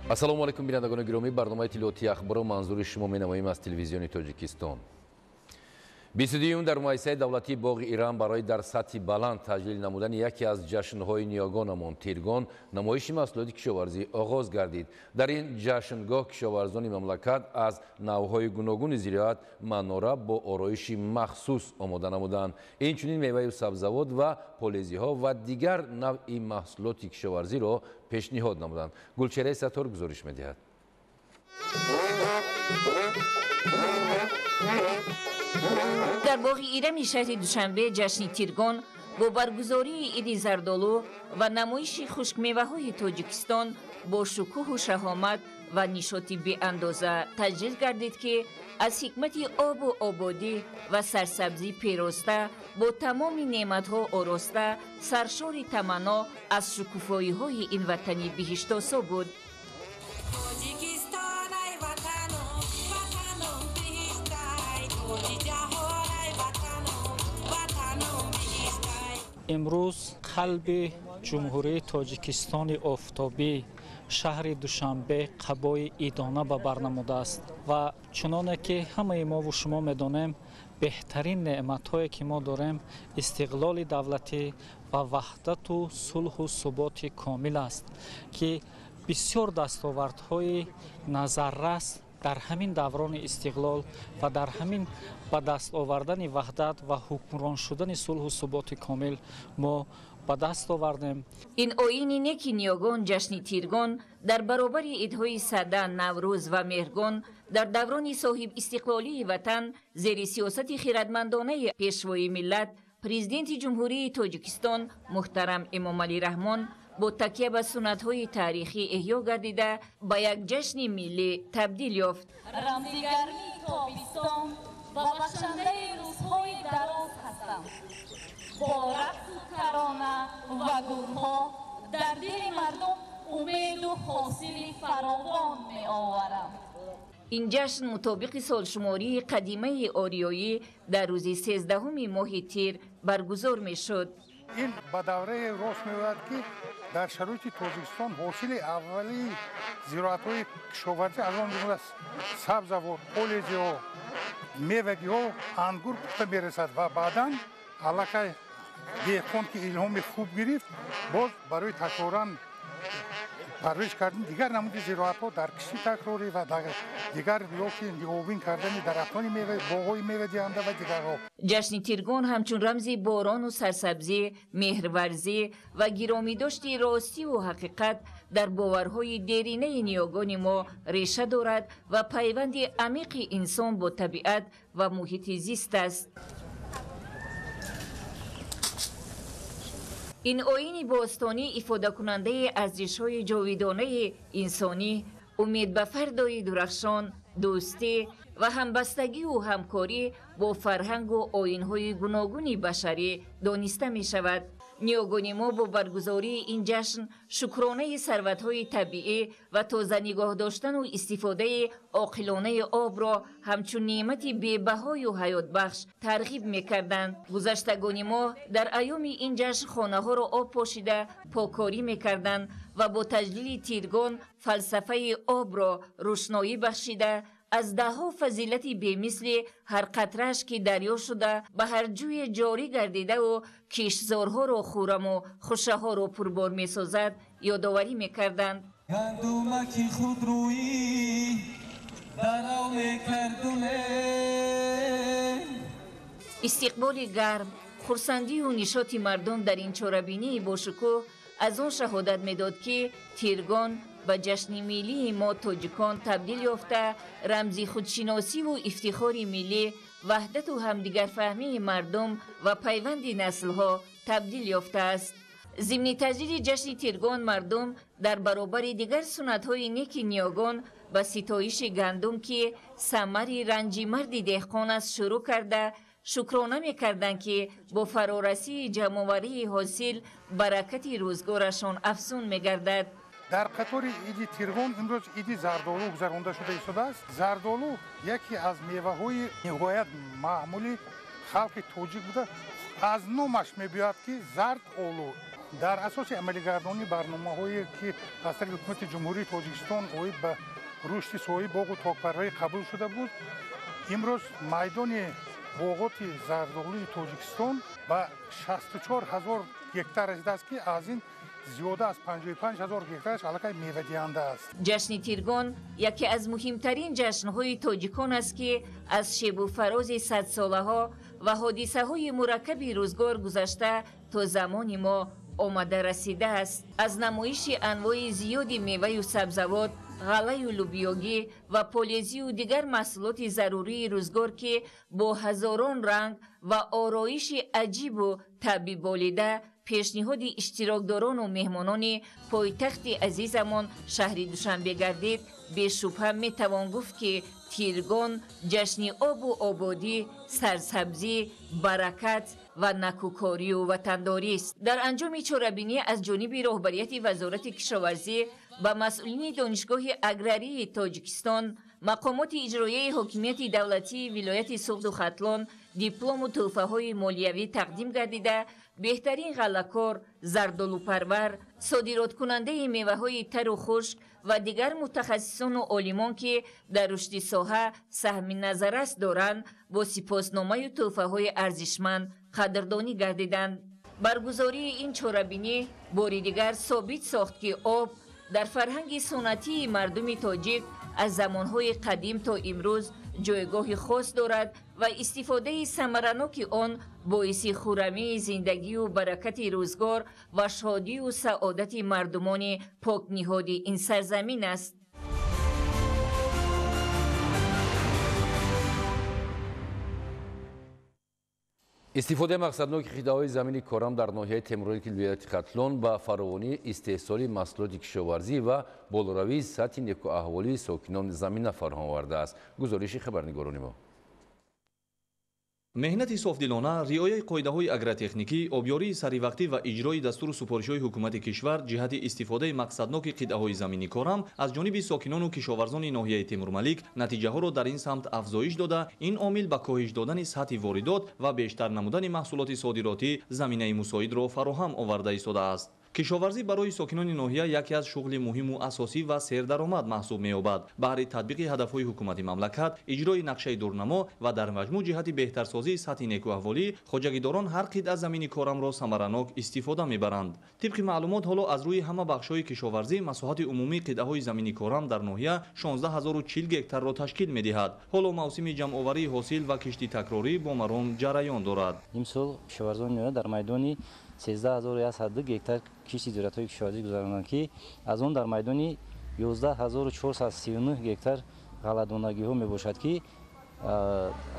Ассалому алайкум, бинандагони гиромӣ. Барномаи иттилоотии ахборро манзури шумо менамоем аз телевизиони Тоҷикистон. 22 дар муассисаи давлатии боғи Ирам барои дар сатҳи баланд таҷлил намудани яке аз ҷашнҳои ниёгонамон Тиргон намоиши маҳсулоти кишоварзӣ оғоз гардид. Дар ин ҷашнгоҳ кишоварзони мамлакат аз навъҳои гуногуни зироат манора бо ороиши махсус омода намуданд. Инчунин меваю сабзавот ва полезиҳо ва дигар навъи маҳсулоти кишоварзиро пешниҳод намуданд. Гулчеҳраи Саттор гузориш медиҳад. Дар боғи Ирами шаҳри Душанбе ҷашни Тиргон бо баргузории иди зардолу ва намоиши хушкмеваҳои Тоҷикистон бо шукӯҳу шаҳомат ва нишоти беандоза таҷлил гардид, ки аз ҳикмати обу ободӣ ва сарсабзӣ пероста, бо тамоми неъматҳо ороста, саршори таманно аз шукуфоиҳои ин ватани биҳиштосо буд. Имрӯз қалби Ҷумҳурии Тоҷикистони офтобӣ, шаҳри Душанбе қабои идона ба бар намудааст ва чуноне ки ҳамаи мову шумо медонем, беҳтарин неъматҳое ки мо дорем истиқлоли давлатӣ ва ваҳдату сулҳу суботи комил аст, ки бисёр дастовардҳои назаррас дар ҳамин даврони истиқлол ва дар ҳамин ба даст овардани ваҳдат ва ҳукмрон шудани сулҳу суботи комил мо ба даст овардем. Ин оини неки ниёгон ҷашни Тиргон дар баробари идҳои Сада, Наврӯз ва Меҳргон дар даврони соҳибистиқлолии ватан зери сиёсати хирадмандонаи пешвои миллат, президенти Ҷумҳурии Тоҷикистон муҳтарам Эмомалӣ Раҳмон бо такя ба суннатҳои таърихӣ эҳё гардида ба як ҷашни миллӣ табдил ёфт. Рамзи гармии тобистон ва бахшандаи рӯзҳои дароз ҳастам. Бо рақсу тарона ва гулҳо дар дили мардум умеду ҳосили фаровон меоварам. Ин ҷашн мутобиқи солшумории қадимаи ориёӣ дар рӯзи 13 моҳи тир баргузор мешуд. Ин ба давраи рост меояд, ки дар шароити Тоҷикистон ҳосили аввалии зироатҳои кишоварзӣ, аз он ҷумла сабзавот, полезиҳо, мевагиҳо, ангур пухта мерасад ва баъдан аллакай деҳқон, ки илҳоми хуб гирифт, боз барои такроран парвариш кардани дигар намуди зироатҳо дар кишти такрорӣ ва дигар ёки нигаҳбон кардани дарахтони мева, боғҳои мевадиҳанда ва дигарҳо. Ҷашни Тиргон ҳамчун рамзи борону сарсабзӣ, меҳрварзӣ ва гиромидошти ростиву ҳақиқат дар боварҳои деринаи ниёгони мо реша дорад ва пайванди амиқи инсон бо табиат ва муҳити зист аст. Ин оини бостонӣ ифодакунандаи арзишҳои ҷовидонаи инсонӣ, умед ба фардои дурахшон, дӯстӣ ва ҳамбастагиву ҳамкорӣ бо фарҳангу оинҳои гуногуни башарӣ дониста мешавад. Ниёгони мо бо баргузории ин ҷашн шукронаи сарватҳои табиӣ ва тоза нигоҳ доштану истифодаи оқилонаи обро ҳамчун неъмати бебаҳою ҳаётбахш тарғиб мекарданд. Гузаштагони мо дар айёми ин ҷашн хонаҳоро об пошида поккорӣ мекарданд ва бо таҷлили Тиргон фалсафаи обро рӯшноӣ бахшида аз даҳҳо фазилати бемисли ҳар қатраш, ки дарё шуда ба ҳар ҷӯе ҷорӣ гардидаву киштзорҳоро хураму хушаҳоро пурбор месозад, ёдоварӣ мекарданд. Гандумаки худрӯӣ дарав мекардуме. Истиқболи гарм, хурсандию нишоти мардум дар ин чорабинии бошукӯҳ аз он шаҳодат медод, ки Тиргон ба ҷашни миллии мо тоҷикон табдил ёфта, рамзи худшиносиву ифтихори миллӣ, ваҳдату ҳамдигарфаҳмии мардум ва пайванди наслҳо табдил ёфтааст. Зимни таҷлили ҷашни Тиргон мардум дар баробари дигар суннатҳои неки ниёгон ба ситоиши гандум, ки самари ранҷи марди деҳқон аст, шурӯъ карда шукрона мекарданд, ки бо фарорасии ҷамъоварии ҳосил баракати рӯзгорашон афзун мегардад. Дар қатори иди Тиргон имрӯз иди зардолу гузаронда шуда истодааст. Зардолу яке аз меваҳои ниҳоят маъмули халқи тоҷик буда, аз номаш мебиёяд, ки зард олу. Дар асоси амалигардонии барномаҳое ки аз тарафи ҳукумати Ҷумҳурии Тоҷикистон оид ба рушди соҳаи боғу токпарварӣ қабул шуда буд, имрӯз майдони боғоти зардолуи Тоҷикистон ба 64 ҳазор гектар расидааст, ки аз ин зиёда аз 55 ҳазор гектараш аллакай мевадиҳанда аст. Ҷашни Тиргон яке аз муҳимтарин ҷашнҳои тоҷикон аст, ки аз шебу фарози садсолаҳо ва ҳодисаҳои мураккаби рӯзгор гузашта то замони мо омада расидааст. Аз намоиши анвои зиёди меваю сабзавот, ғаллаю лӯбиёгӣ ва полезию дигар маҳсулоти зарурии рӯзгор, ки бо ҳазорон ранг ва ороиши аҷибу табъиболида пешниҳоди иштирокдорону меҳмонони пойтахти азизамон шаҳри Душанбе гардид, бешубҳа метавон гуфт, ки Тиргон ҷашни обу ободӣ, сарсабзӣ, баракат ва накӯкорию ватандорист. Дар анҷоми чорабинӣ аз ҷониби роҳбарияти Вазорати кишоварзӣ ба масъулини Донишгоҳи аграрии Тоҷикистон, мақомоти иҷроияи ҳокимияти давлатии вилояти Суғду Хатлон диплому тӯҳфаҳои молиявӣ тақдим гардида, беҳтарин ғаллакор, зардолупарвар, содироткунандаи меваҳои тару хушк ва дигар мутахассисону олимон, ки дар рушди соҳа саҳми назаррас доранд, бо сипосномаю тӯҳфаҳои арзишманд қадрдонӣ гардиданд. Баргузории ин чорабинӣ бори дигар собит сохт, ки об дар фарҳанги суннатии мардуми тоҷик аз замонҳои қадим то имрӯз ҷойгоҳи хос дорад ва истифодаи самараноки он боиси хуррамии зиндагию баракати рӯзгор ва шодию саодати мардумони покниҳоди ин сарзамин аст. Истифодаи мақсадноки қитъаҳои замини корам дар ноҳияи Темурмалики вилояти Хатлон ба фаровонии истеҳсоли маҳсулоти кишоварзӣ ва болоравии сатҳи некӯаҳволии сокинон замина фароҳам овардааст. Гузориши хабарнигорони мо. Меҳнати софдилона, риояи қоидаҳои агротехникӣ, обёрии саривақтӣ ва иҷрои дастуру супоришҳои ҳукумати кишвар ҷиҳати истифодаи мақсадноки қитъаҳои замини корам аз ҷониби сокинону кишоварзони ноҳияи Темурмалик натиҷаҳоро дар ин самт афзоиш дода, ин омил ба коҳиш додани сатҳи воридот ва бештар намудани маҳсулоти содиротӣ заминаи мусоидро фароҳам оварда истодааст. Кишоварзӣ барои сокинони ноҳия яке аз шуғли муҳиму асосӣ ва сердаромад маҳсуб меёбад. Баҳри татбиқи ҳадафҳои ҳукумати мамлакат, иҷрои нақшаи дурнамо ва дар маҷмӯъ ҷиҳати беҳтарсозии сатҳи некӯаҳволӣ хоҷагидорон ҳар қитъа замини корамро самаранок истифода мебаранд. Тибқи маълумот, ҳоло аз рӯи ҳама бахшҳои кишоварзӣ масоҳати умумии қитъаҳои замини корам дар ноҳия 16040 гектарро ташкил медиҳад. Ҳоло мавсими ҷамъоварии ҳосил ва кишти такрорӣ бо маром ҷараён дорад. Имсол кишоварзони ноҳия дар майдони 13102 гектар кишти зироатҳои кишоварзӣ гузаронанд, ки аз он дар майдони 11439 гектар ғалладонагиҳо мебошад, ки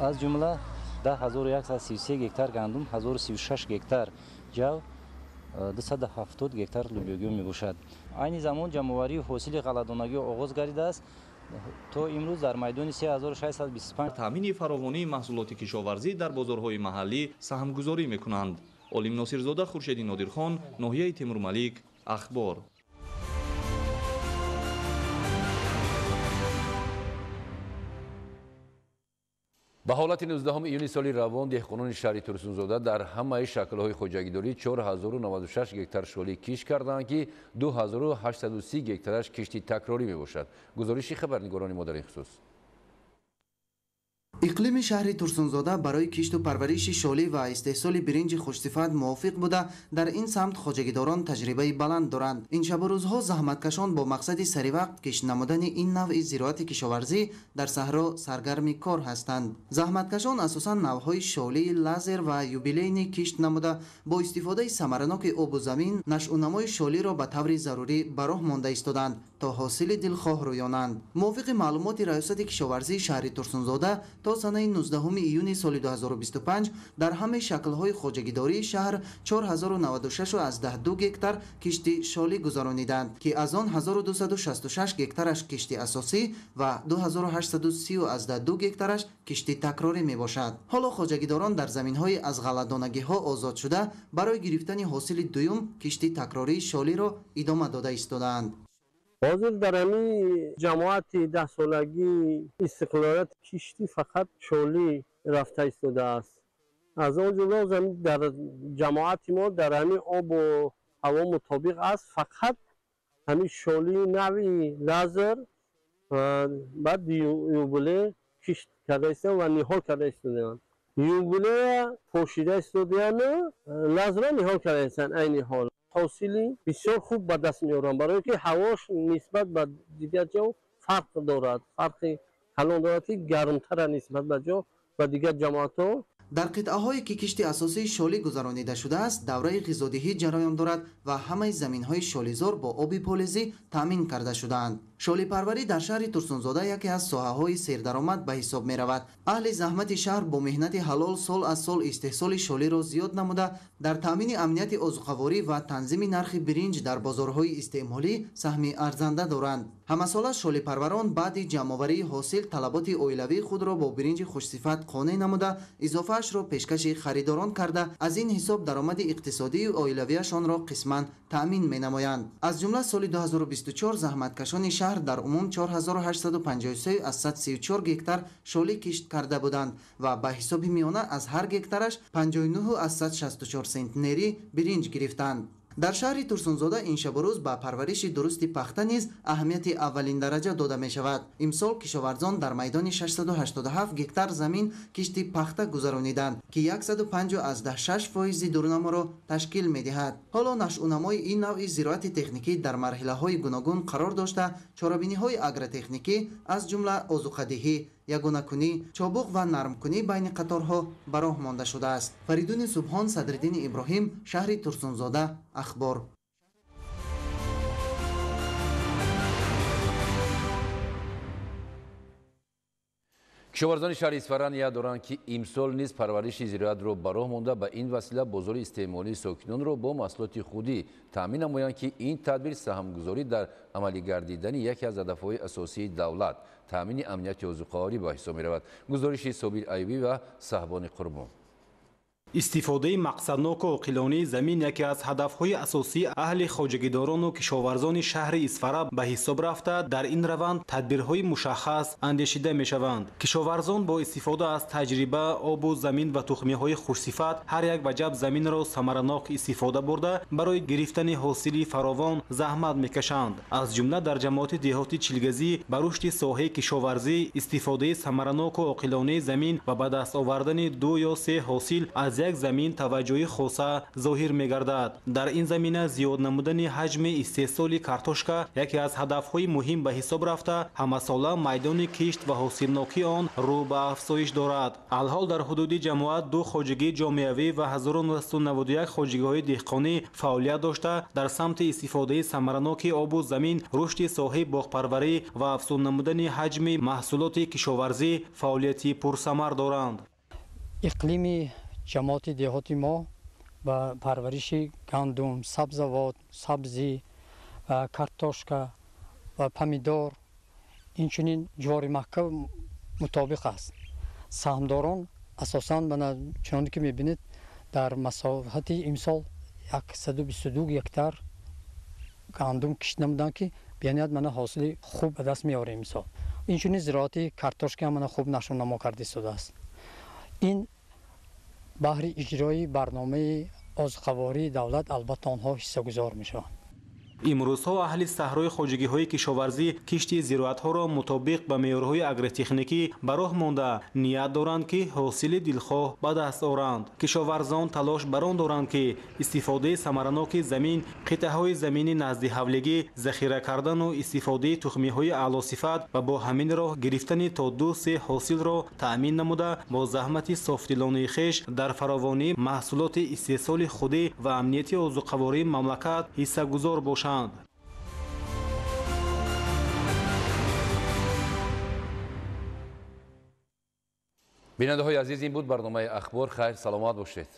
аз ҷумла 10133 гектар гандум, 1036 гектар ҷав, 270 гектар лӯбиёгиҳо мебошад. Айни замон ҷамъоварии ҳосили ғалладонагиҳо оғоз гардидааст. То имрӯз дар майдони 3625 таъмини фаровонии маҳсулоти кишоварзӣ дар бозорҳои маҳаллӣ саҳмгузорӣ мекунанд. Олим Носирзода, Хуршеди Нодирхон, ноҳияи Темурмалик, Ахбор. Ба ҳолати 19 июни соли равон деҳқонони шаҳри Турсунзода дар ҳамаи шаклҳои хоҷагидорӣ 4096 гектар шолӣ кишт карданд, ки 2830 гектараш кишти такрорӣ мебошад. Гузориши хабарнигорони мо дар ин хусус. Иқлими шаҳри Турсунзода барои кишту парвариши шолӣ ва истеҳсоли биринҷи хушсифат мувофиқ буда, дар ин самт хоҷагидорон таҷрибаи баланд доранд. Ин шабу рӯзҳо заҳматкашон бо мақсади саривақт кишт намудани ин навъи зироати кишоварзӣ дар саҳро саргарми кор ҳастанд. Заҳматкашон асосан навъҳои шолии лазер ва юбилейни кишт намуда, бо истифодаи самараноки обу замин нашъунамои шолиро ба таври зарурӣ ба роҳ монда истоданд, то ҳосили дилхоҳ рӯёнанд. Мувофиқи маълумоти Раёсати кишоварзии шаҳри Турсунзода, то санаи 19 июни соли 2025 дар ҳамаи шаклҳои хоҷагидории шаҳр 4096,2 гектар кишти шолӣ гузарониданд, ки аз он 1266 гектараш кишти асосӣ ва 2830,2 гектараш кишти такрорӣ мебошад. Ҳоло хоҷагидорон дар заминҳои аз ғалладонагиҳо озод шуда барои гирифтани ҳосили дуюм кишти такрории шолиро идома дода истодаанд. Ҳозир дар ҳамин ҷамоати даҳсолагии истиқлолият кишти фақат шолӣ рафта истодааст. Аз он ҷумла дар ҷамоати мо дар ҳамин обу ҳаво мутобиқ аст. Фақат ҳамин шолии нави лазер баъд юбиле кишт карда истодаанд ва ниҳол карда истодаанд. Юбилея пошида истодаанд, лазерро ниҳол карда истодаанд. Айни ҳол ҳосили бисёр хуб ба даст меоранд, барое ки ҳавош нисбат ба дигар ҷо фарқ дорад, фарқи калон дорад, ки гармтара нисбат ба ҷо ба дигар ҷамоатҳо. Дар қитъаҳое ки кишти асосии шолӣ гузаронида шудааст, давраи ғизодиҳӣ ҷараён дорад ва ҳамаи заминҳои шолизор бо оби полезӣ таъмин карда шудаанд. Шолипарварӣ дар шаҳри Турсунзода яке аз соҳаҳои сердаромад ба ҳисоб меравад. Аҳли заҳмати шаҳр бо меҳнати ҳалол сол аз сол истеҳсоли шолиро зиёд намуда, дар таъмини амнияти озуқаворӣ ва танзими нархи биринҷ дар бозорҳои истеъмолӣ саҳми арзанда доранд. Ҳамасола шолипарварон баъди ҷамъоварии ҳосил талаботи оилавии худро бо биринҷи хушсифат қонеъ намуда, изофаашро пешкаши харидорон карда, аз ин ҳисоб даромади иқтисодии оилавиашонро қисман таъмин менамоянд. Аз ҷумла соли 2024 заҳматкашони шаҳр дар умум 4853,34 гектар шолӣ кишт карда буданд ва ба ҳисоби миёна аз ҳар гектараш 59,64 сентнери биринҷ гирифтанд. Дар шаҳри Турсунзода ин шабу рӯз ба парвариши дурусти пахта низ аҳамияти аввалин дараҷа дода мешавад. Имсол кишоварзон дар майдони 687 гектар замин кишти пахта гузарониданд, ки 105,6% дурнаморо ташкил медиҳад. Ҳоло нашъунамои ин навъи зироати техникӣ дар марҳилаҳои гуногун қарор дошта, чорабиниҳои агротехникӣ аз ҷумла озуқадиҳӣ, ягонакунӣ, чобуқ ва нармкунӣ байни қаторҳо ба роҳ монда шудааст. Фаридуни Субҳон, Садриддини Иброҳим, шаҳри Турсунзода, Ахбор. Кишоварзони шаҳри Исфара ният доранд, ки имсол низ парвариши зироатро ба роҳ монда, ба ин васила бозори истеъмолии сокинонро бо маҳсулоти худӣ таъмин намоянд, ки ин тадбир саҳмгузорӣ дар амалигардидани яке аз ҳадафҳои асосии давлат таъмини амнияти озуқаворӣ ба ҳисоб меравад. Гузориши Собир Аюбӣ ва Саҳбони Қурбон. Истифодаи мақсадноку оқилонии замин яке аз ҳадафҳои асосии аҳли хоҷагидорону кишоварзони шаҳри Исфара ба ҳисоб рафта, дар ин раванд тадбирҳои мушаххас андешида мешаванд. Кишоварзон бо истифода аз таҷриба, обу замин ва тухмиҳои хушсифат ҳар як ваҷаб заминро самаранок истифода бурда, барои гирифтани ҳосили фаровон заҳмат мекашанд. Аз ҷумла дар ҷамоати деҳоти Чилгазӣ ба рушди соҳаи кишоварзӣ, истифодаи самараноку оқилонии замин ва ба даст овардани ду ё се ҳосил аз як замин таваҷҷӯҳи хоса зоҳир мегардад. Дар ин замина зиёд намудани ҳаҷми истеҳсоли картошка яке аз ҳадафҳои муҳим ба ҳисоб рафта, ҳамасола майдони кишт ва ҳосилнокии он рӯ ба афзоиш дорад. Алҳол дар ҳудуди ҷамоат ду хоҷагии ҷомеавӣ ва 1991 хоҷагиҳои деҳқонӣ фаъолият дошта, дар самти истифодаи самараноки обу замин, рушди соҳаи боғпарварӣ ва афзун намудани ҳаҷми маҳсулоти кишоварзӣ фаъолияти пурсамар доранд. Иқлими ҷамоати деҳоти мо ба парвариши гандум, сабзавот, сабзӣ, картошка ва помидор, инчунин ҷувори маҳка мутобиқ аст. Саҳмдорон асосан чуноне ки мебинед дар масоҳати имсол 122 гектар гандум кишт намуданд, ки бениҳоят мана ҳосили хуб ба даст меорем имсол. Инчунин зироати картошка ҳам мана хуб нашъунамо карда истодааст. Ин баҳри иҷрои барномаи озуқавории давлат албатта онҳо ҳиссагузор мешаванд. Имрӯзҳо аҳли саҳрои хоҷагиҳои кишоварзӣ кишти зироатҳоро мутобиқ ба меъёрҳои агротехникӣ ба роҳ монда, ният доранд, ки ҳосили дилхоҳ ба даст оранд. Кишоварзон талош бар он доранд, ки истифодаи самараноки замин, қитъаҳои замини назди ҳавлигӣ, захира кардану истифодаи тухмиҳои аълосифат ва бо ҳамин роҳ гирифтани то ду-се ҳосилро таъмин намуда, бо заҳмати софдилонаи хеш дар фаровонии маҳсулоти истеҳсоли худӣ ва амнияти озуқавории мамлакат ҳиссагузор бошанд. Бинандаҳои азиз, ин буд барномаи Ахбор. Хайр, саломат бошед.